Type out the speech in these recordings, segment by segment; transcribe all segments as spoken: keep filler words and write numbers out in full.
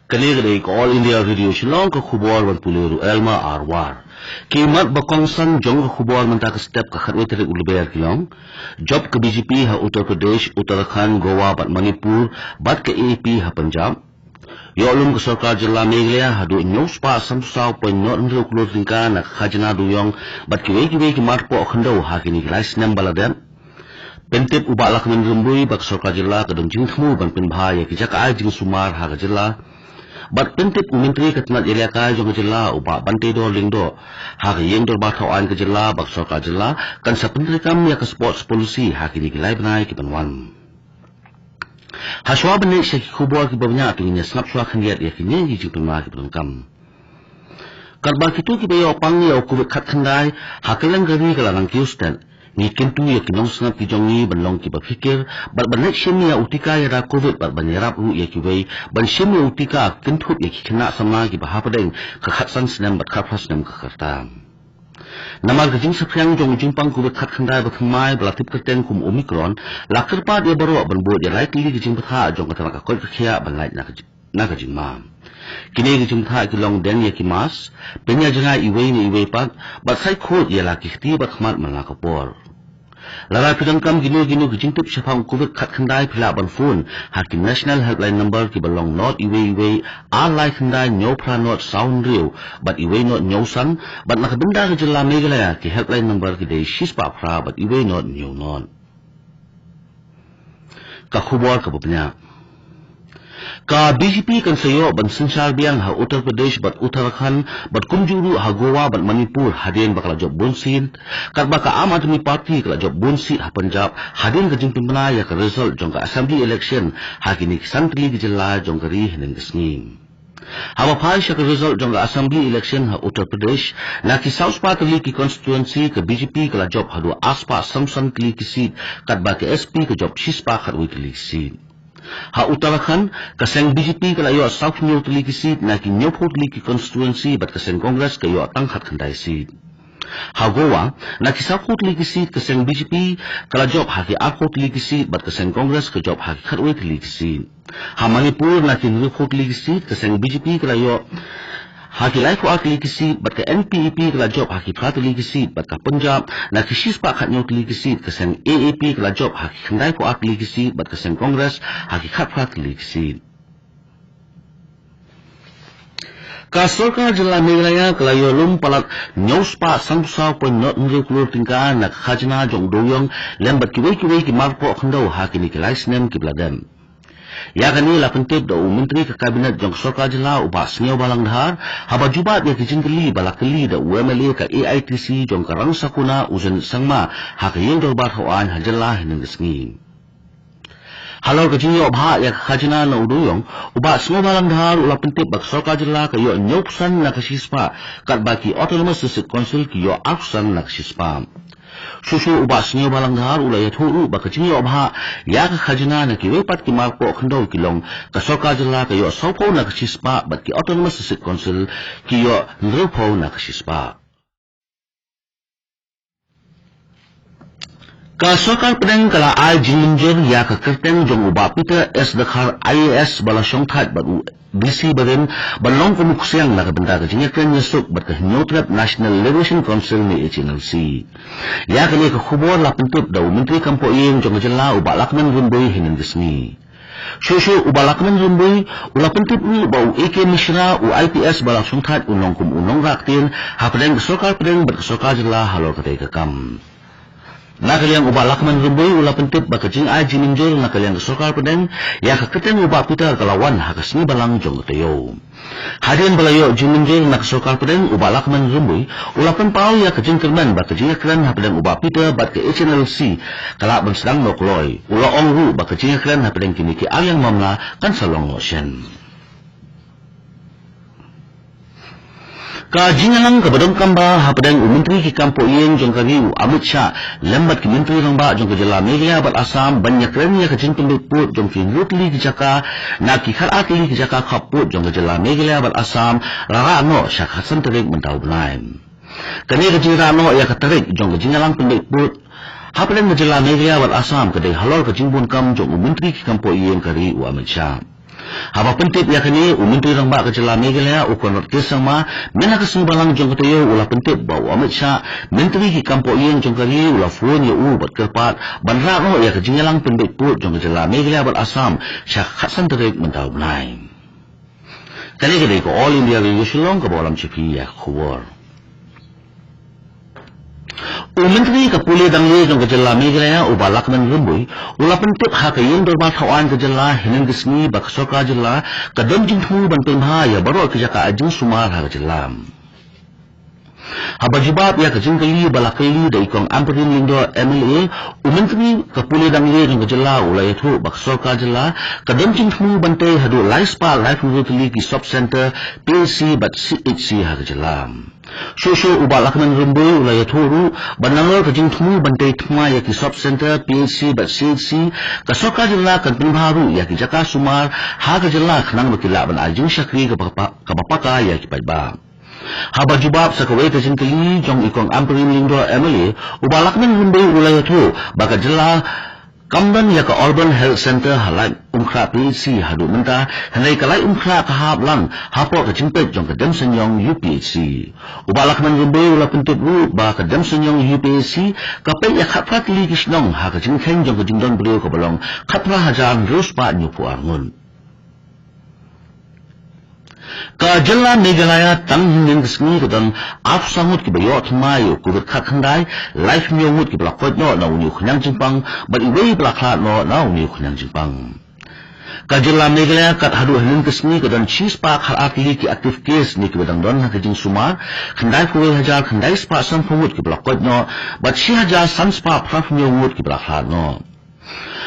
Kane ka dei ka All India Radio Shillong, ka khubor ban pule ruh da u Elma Arwar. Ki mat ba kongsan jong ka khubor mynta ka step ka khatwei tarik u Lber ki long: jop ka B J P ha Uttar Pradesh, Uttarakhand, Goa bad Manipur, bad ka A A P ha Punjab. Ïoh lum ka sorkar jylla Meghalaya haduh hynñiew spah sanphew saw point nod hynriew klur tyngka na ka khajna dewïong bad kiwei kiwei ki marpoh khyndew ha kine ki lai snem ba la dep. Pyntip u Bah Lahkmen Rymbui ba ka sorkar jylla ka don jingthmu ban pynbha ïa ki jaka ai jingsumar ha ka jylla. Bad pyntip u Myntri ka tnat ïalehkai jong ka jylla u Bah Banteidor Lyngdoh ha ka ïing dorbar thaw aiñ ka jylla ba ka sorkar jylla kan sa pyntreikam ïa ka sports policy ha kine ki lai bnai ki ban wan. Hashwa ban leit sha ki khubor kiba bniah, to ngin ïa sngap shuwa khyndiat ïa kine ki jingpynbna kiba donkam. Katba kito kiba ïoh pang ïa u Covid khatkhyndai ha kylleng ka ri ka la nang kiew stet, ngi kyntu ïa ki nongsngap ki jong ngi ban long kiba phikir bad ban leit shim ïa u tika ïada Covid bad ban ïarap ruh ïa kiwei ban shim ïa u tika kynthup ïa ki khynnah samla kiba hapdeng ka khatsan snem bad khatphra snem ka rta. Namar ka jingsaphriang jong u jingpang Covid khatkhyndai bathymmai ba la tip kyrteng kum Omicron, la kyrpad ïa baroh ban bud ïa lai tylli ki jingbthah jong ka tnat ka koit ka khiah ban lait na ka ji-, na ka jingma. Kine ki jingbthah ki long: deng ïa ki mask, pynïajngai iwei na iwei pat, bad sait khuid ïa la ki kti bad khmat man la ka por. Lada phi donkam kino kino ki jingtip shaphang Covid khatkhyndai, phi lah ban phone ha ki National Helpline Number kiba long nod iwei iwei ar lai khyndai hynñiew phra nod saw hynriew bad iwei nod hynñiew san, bad na ka bynta ka jylla Meghalaya ki helpline number ki dei shispah phra bad iwei nod hynñiew nod. Ka khubor kaba bniah. Ka B J P kan sa ïoh ban synshar biang ha Uttar Pradesh bad Uttarakhand bad kumjuh ruh ha Goa bad Manipur hadien ba ka la jop bun seat, katba ka Aam Aadmi Party ka la jop bun seat ha Punjab hadien ka jingpynbna ïa ka result jong ka assembly election ha kine ki san tylli ki jylla jong ka ri hynnin ka sngi. Haba phai sha ka result jong ka assembly election ha Uttar Pradesh, na ki saw spah tylli ki constituency ka B J P ka la jop haduh ar spah sanphew san tylli ki seat, katba ka S P ka jop shispah khatwei tylli ki seat. Ha Uttarakhand, ka seng B J P ka la ïoh saw hynñiew tylli ki seat na ki hynñiewphew tylli ki constituency bad ka seng Congress ka ïoh tang khatkhyndai seat. Ha Goa, na ki sawphew tylli ki seat ka seng B J P ka la jop ha ki arphew tylli ki seat bad ka seng Congress ka jop ha ki khatwei tylli ki seat. Ha Manipur, na ki hynriewphew tylli ki seat ka seng B J P ka la ïoh ha ki laiphew ar tylli ki seat bad ka N P P ka la jop ha ki phra tylli ki seat, bad ka Punjab, na ki shispah khathynñiew tylli ki seat ka seng A A P ka la jop ha ki khyndaiphew ar tylli ki seat bad ka seng Congress ha ki khatphra tylli ki seat. Ka sorkar jylla Meghalaya ka la ïoh lum palat hynñiew spah sanphew saw point nod hynriew klur tyngka na ka khajna jong u dewïong lem bad kiwei kiwei ki marpoh khyndew ha kine ki lai snem kiba la dep. Ïa kane la pyntip da u Myntri ka Kabinet jong ka sorkar jylla u Bah Sniawbhalang Dhar, haba jubab ïa ki jingkylli ba la kylli da u M L A ka A I T C jong ka Rangsakuna u Zenith Sangma ha ka ïing dorbar thaw aiñ ha jylla hynnin ka sngi. Halor ka jingïoh bhah ïa ka khajna na u dewïong, u Bah Sniawbhalang Dhar u la pyntip ba ka sorkar jylla ka ïoh hynñiewphew san na ka shispah, katba ki Autonomous District Council ki ïoh arphew san na ka shispah. Shuh shuh u Bah Sniawbhalang Dhar u la ïathuh ruh ba ka jingïoh bhah ïa ka khajna na kiwei pat ki marpoh khyndew ki long, ka sorkar jylla ka ïoh sawphew na ka shispah bad ki Autonomous District Council ki ïoh hynriewphew na ka shispah. Ka sorkar pdeng ka la ai jinglynjur ïa ka kyrteng jong u Bah Peter S Dkhar I A S ba la shongthait bad u D C barim ban long kum u ksiang na ka bynta ka jingïakren ïasuk bad ka Hynñiewtrep National Liberation Council ne H N L C. Ïa kane ka khubor la pyntip da u Myntri kam poh ïing jong ka jylla u Bah Lahkmen Rymbui hynnin ka sngi. Shuh shuh u Bah Lahkmen Rymbui u la pyntip ruh ba u A K Mishra, u I P S ba la shongthait, un long kum u nongrah ktien hapdeng ka sorkar pdeng bad ka sorkar jylla halor katei ka kam. Na ka liang u Bah Lahkmen Rymbui u la pyntip ba ka jingai jinglynjur na ka liang ka sorkar pdeng ïa ka kyrteng u Bah Peter ka la wan ha ka sngi Balang jong ka taïew. Hadien ba la ïoh jinglynjur na ka sorkar pdeng, u Bah Lahkmen Rymbui u la pynpaw ïa ka jingkyrmen ba ka jingïakren hapdeng u Bah Peter bad ka H N L C ka lah ban sdang noh kloi. U la ong ruh ba ka jingïakren hapdeng kine ki arliang mamla kan sa long noh shen. Ka jingïalang kaba donkam bha hapdeng u Myntri ki kam poh ïing jong ka ri u Amit Shah lem bad ki Myntri Rangbah jong ka jylla Meghalaya bad Assam ban ïakren ïa ka jingpynbeit pud jong ki hynriew tylli ki jaka na ki khatar tylli ki jaka khappud jong ka jylla Meghalaya bad Assam la rah noh sha ka khatsan tarik mynta u bnai. Kane ka jingrah noh ïa ka tarik jong ka jingïalang pynbeit pud hapdeng ka jylla Meghalaya bad Assam ka dei halor ka jingbun kam jong u Myntri ki kam poh ïing ka ri u Amit Shah. Haba pyntip ïa kane, u Myntri Rangbah ka jylla Meghalaya, u Conrad K Sangma, mynta ka sngi balang jong ka taïew u la pyntip ba u Amit Shah, Myntri ki kam poh ïing jong ka ri, u la phone ïa u bad kyrpad ban rah noh ïa ka jingïalang pynbeit pud jong ka jylla Meghalaya bad Assam sha khatsan tarik mynta u bnai. Kane ka dei ka All India Radio Shillong kaba lam chipi ïa ka khubor. U Myntri ka pule dang ïa jong ka jylla Meghalaya, u Bah Lahkmen Rymbui, u la pyntip ha ka ïing dorbar thaw aiñ ka jylla hynnin ka sngi ba ka sorkar jylla ka don jingthmu ban pynbha ïa baroh ki jaka ai jingsumar ha ka jylla. Haba jubab ïa ka jingkylli ba la kylli da i Kong Ampareen Lyngdoh M L A, u Myntri ka pule dang ïa jong ka jylla u la ïathuh ba ka sorkar jylla ka don jingthmu ban tei haduh lai spah laiphew tylli ki sub center, P H C bad C H C ha ka jylla. Shuh shuh u Bah Lahkmen Rymbui u la ïathuh ruh ba nalor ka jingthmu ban tei thymmai ïa ki sub center, P H C bad C H C, ka sorkar jylla kan pynbha ruh ïa ki jaka sumar ha ka jylla khnang ba ki lah ban ai jingshakri kaba, kaba paka ïa ki paidbah. Haba jubab sa kawei ka jingkylli jong i Kong Ampareen Lyngdoh M L A, u Bah Lahkmen Rymbui u la ïathuh ba ka jylla kam don ïa ka Urban Health Center ha Laitumkhrah P H C haduh mynta, hynrei ka Laitumkhrah ka hap lang hapoh ka jingpeit jong ka Demseiñiong U P H C. U Bah Lahkmen Rymbui u la pyntip ruh ba ka Demseiñiong U P H C ka peit ïa khatphra tylli ki shnong ha ka jingkheiñ jong ka jingdon briew kaba long khatphra hajar hynriew spah hynñiewphew ar ngut. Ka jylla Meghalaya tang hynnin ka sngi ka don arphew saw ngut kiba ïoh thymmai ïa u Covid khatkhyndai, laiphew hynñiew ngut kiba la koit noh na une u khñiang jingpang, bad iwei ba la khlad noh na une u khñiang jingpang. Ka jylla Meghalaya kat haduh hynnin ka sngi ka don shispah khatar tylli ki active case ne kiba dang don ha ka jingsumar, khyndaiphew wei hajar khyndai spah sanphew ngut kiba la koit noh, bad shi hajar san spah phraphew hynñiew ngut kiba la khlad noh.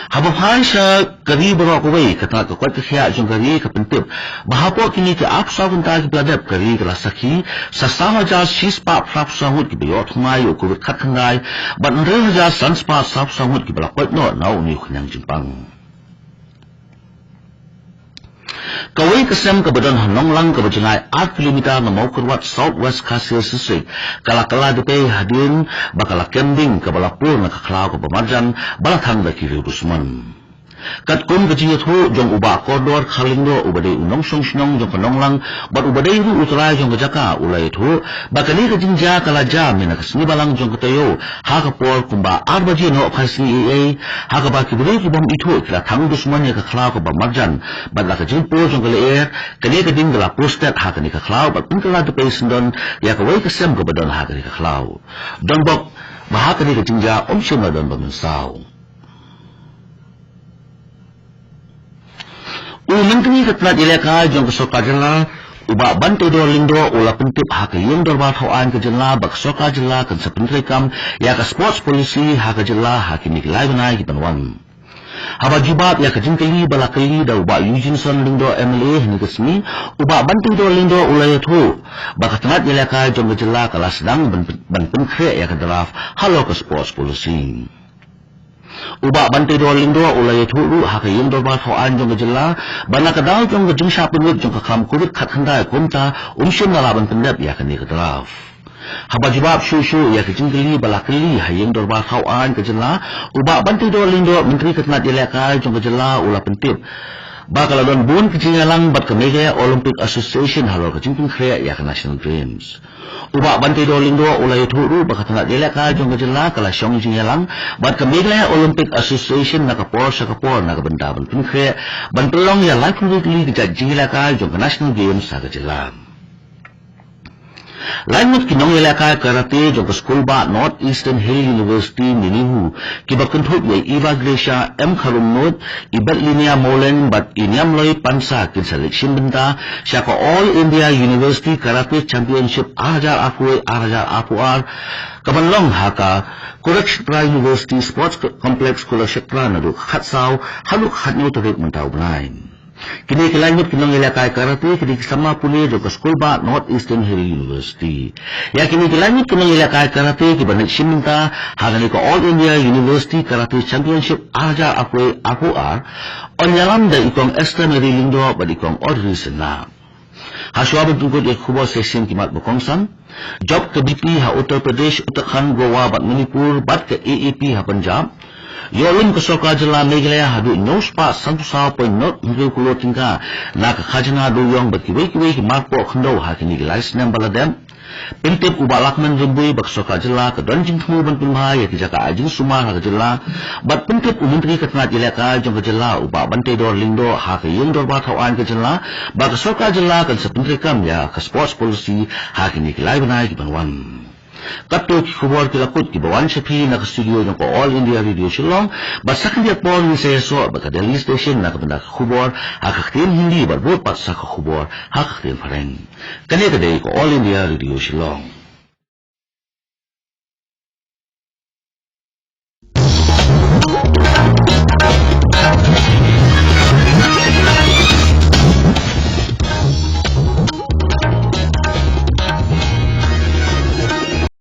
Haba phai sha ka ri baroh kawei, ka tnat ka koit ka khiah jong ka ri ka pyntip ba hapoh kine ki arphew saw kynta kiba la dep, ka ri ka la sakhi sa saw hajar shispah phraphew saw ngut kiba ïoh thymmai ïa u Covid khatkhyndai, bad hynriew hajar san spah sawphew saw ngut kiba la koit noh na une u khñiang jingpang. Kawei ka sem kaba don ha Nonglang kaba jngai ar kilometer na Mawkyrwat, South West Khasi Hills District, ka la kylla dpei hadien ba ka la kem ding kaba la pur na ka khlaw kaba marjan ba la thang da ki riew dusmon. Katkum ka jingïathuh jong u Bah Kordor Kharlyngdoh uba dei u nongshong shnong jong ka Nonglang bad uba dei ruh u trai jong ka jaka, u la ïathuh ba kane ka jingjia ka la jia mynta ka sngi balang jong ka taïew ha ka por kumba ar baje noh phai sngi ei ei, ha kaba ki briew ki bym ithuh ki la thang dusmon ïa ka khlaw kaba marjan, bad la ka jingpur jong ka lyer, kane ka ding ka la pur stet ha kane ka khlaw bad pynkylla dpei syndon ïa kawei ka sem kaba don ha kane ka khlaw. Donbok ba ha kane ka jingjia ym shym la don ba mynsaw. U Myntri ka tnat ïalehkai jong ka sorkar jylla, u Bah Banteidor Lyngdoh, u la pyntip ha ka ïing dorbar thaw aiñ ka jylla ba ka sorkar jylla kan sa pyntreikam ïa ka sports policy ha ka jylla ha kine ki lai bnai ki ban wan. Haba jubab ïa ka jingkylli ba la kylli da u Bah Eugeneson Lyngdoh M L A hynne ka sngi, u Bah Banteidor Lyngdoh u la ïathuh ba ka tnat ïalehkai jong ka jylla ka la sdang ban, ban pynkhreh ïa ka draft halor ka sports policy. U Bah Banteidor Lyngdoh u la ïathuh ruh ha ka ïing dorbar thaw aiñ jong ka jylla ba na ka daw jong ka jingshah pynwit jong ka khlam Covid khatkhyndai, kumta um shym la lah ban pyndep ïa kane ka draft. Haba jubab shuh shuh ïa ka jingkylli ba la kylli ha ïing dorbar thaw aiñ ka jylla, u Bah Banteidor Lyngdoh, Myntri ka tnat ïalehkai jong ka jylla, u la pyntip ba ka la don bun ka jingïalang bad ka Meghalaya Olympic Association halor ka jingpynkhreh ïa ka National Games. U Bah Banteidor Lyngdoh u la ïathuh ruh ba ka tnat ïalehkai jong ka jylla ka la shong jingïalang bad ka Meghalaya Olympic Association na ka por sha ka por na ka bynta ban pynkhreh ban pynlong ïa laiphew tylli ki jait jingïalehkai jong ka National Games ha ka jylla. Lai ngut ki nongïalehkai karate jong ka skul bah North Eastern Hill University, NEHU, kiba kynthup ïa i Eva Gracia M Kharumnuid, i Bethlinia Mawleng bad i Niamloi Pansa kin sa leit shim bynta sha ka All India University Karate Championship ar hajar arphew wei ar hajar arphew ar, kaban long ha ka Kurukshetra University Sports Complex Kurukshetra naduh ka khatsaw haduh ka khathynñiew tarik mynta u bnai. Kine ki lai ngut ki nongïalehkai karate ki dei ki samla pule jong ka skul bah North Eastern Hill University. Ïa kine ki lai ngut ki nongïalehkai karate kiban leit shim bynta ha kane ka All India University Karate Championship ar hajar arphew wei arphew ar, yn ïalam da i Kong Esther Mary Lyngdoh bad i Kong Audrey Sinha. Hashwa ban pynkut ïa ki khubor sa shisien ki mat ba kongsan. Jop ka B P ha Uttar Pradesh, Uttarakhand, Goa bad Manipur bad ka A A P ha Punjab. Ïoh lum ka sorkar jylla Meghalaya haduh hynñiew spah sanphew saw point nod hynriew klur tyngka na ka khajna dewïong bad kiwei kiwei ki marpoh khyndew ha kine ki lai snem ba la dep. Pyntip u Bah Lahkmen Rymbui ba ka sorkar jylla ka don jingthmu ban pynbha ïa ki jaka ai jingsumar ha ka jylla. Bad pyntip u Myntri ka tnat ïalehkai jong ka jylla u Bah Banteidor Lyngdoh ha ka ïing dorbar thaw aiñ ka jylla ba ka sorkar jylla kan sa pyntreikam ïa ka sports policy ha kine ki lai bnai ki ban wan. Katto ki khubor ki la kut ki ba wan sha phi na ka studio jong ka All India Radio Shillong. Bad sa khyndiat por ngin sa ïasoh bad ka Delhi Station na ka bynta ka khubor ha ka ktien Hindi bad bud pat sa ka khubor ha ka ktien Phareng. Kane ka dei ka All India Radio Shillong.